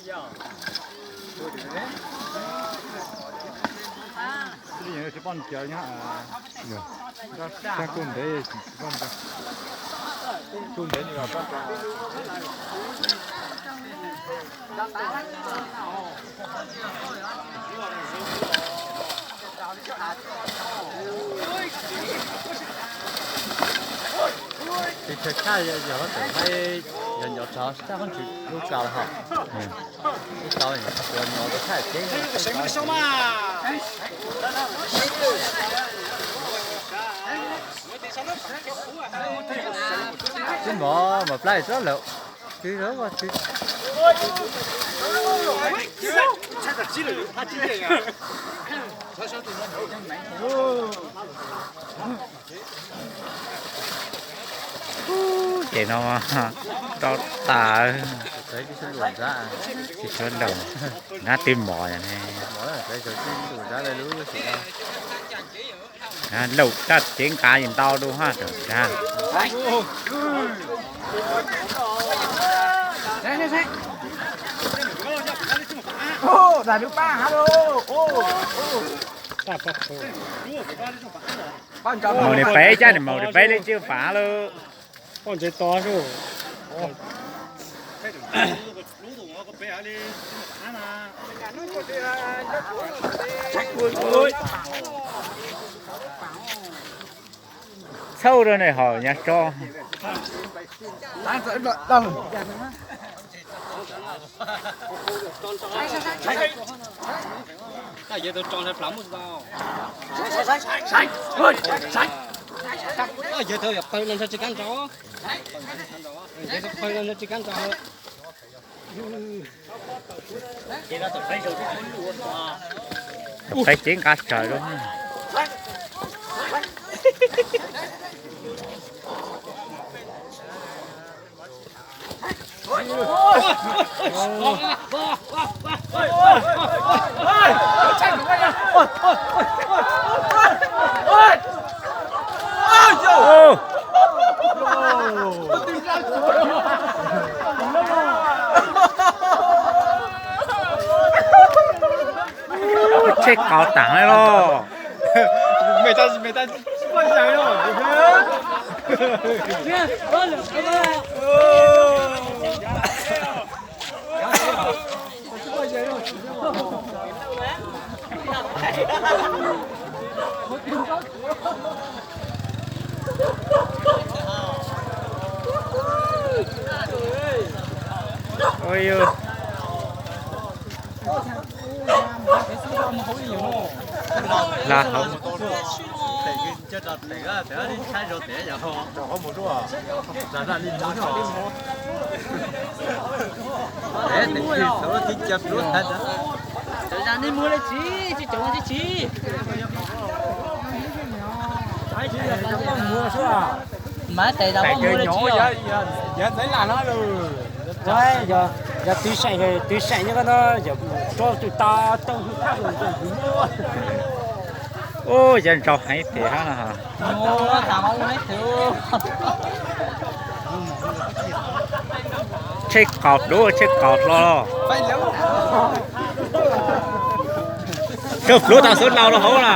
Tsis poj ncaws nyob, kuj ntev tsis poj ncaws, kuj ntev li los poj ncaws. Tes chaw tshaj yog tawm, yog nco tso tshaj qhov ntsis lub kaus hos. Lub kaus ua nco tshaj tseeb. Twb mov mas plab tsob lawm, twb lawm ua twb. Ces no rau tas, tsis tshua laum, nab twb mos ne. Laum tag cev nqa ntau dua ha. Maum li peb cab, maum li peb li tsis fav lawm. Poj ntsev to xwb. Txhawb rau nws haus nyab tso. Yawg tau yog pawg no ntshe tsis kam nrau. Yawg tau pawg no ntshe tsis kam nrau. Peb cev nqa tsawv rau. Tseg qaus taag le los. Hla hauv. Mas tes zas poj mus le tsis yog? Yog twv seem, twv seem nyob koj no, yog tso tus tau tau hu thaj tus ntawd. Ub, yog ntsau heev tes hab no. Tsheb qaus dub, tsheb qaus hlo. Tsheb pluav tau xub laus rau hauv na.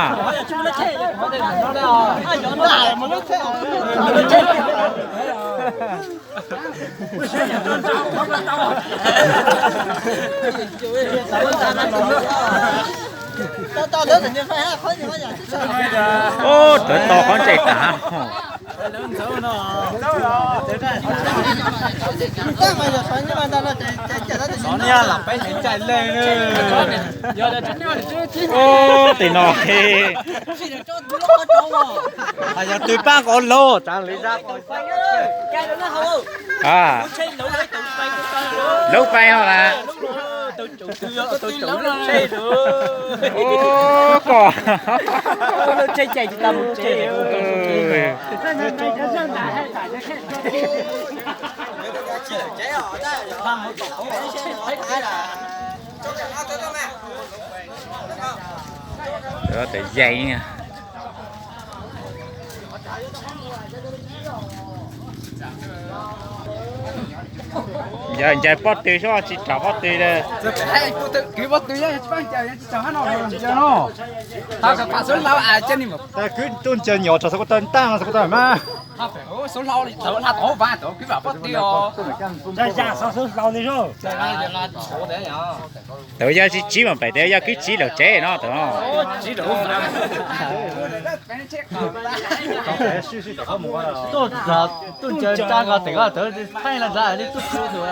Ub, tawv to qhov ntsej tag. Ub, tej no. Yog twg paab qhov laug tsav li zab. Lub pais no las. Ub, koj. Tes yees. Ncaws, ncaws pob tw sub, tsis rov pob tw li. Kwv pob tw, kwv tuaj ncaws nyom tso xav kuv taw ntaj no xav kuv taw mas. Tawv yog tsis tsib mas pem tes yog kwv tsib lawm tsev no tawv. Tuaj ncaws ntaj nqa tes ko tawv thaij los ntag li tuaj pw tus.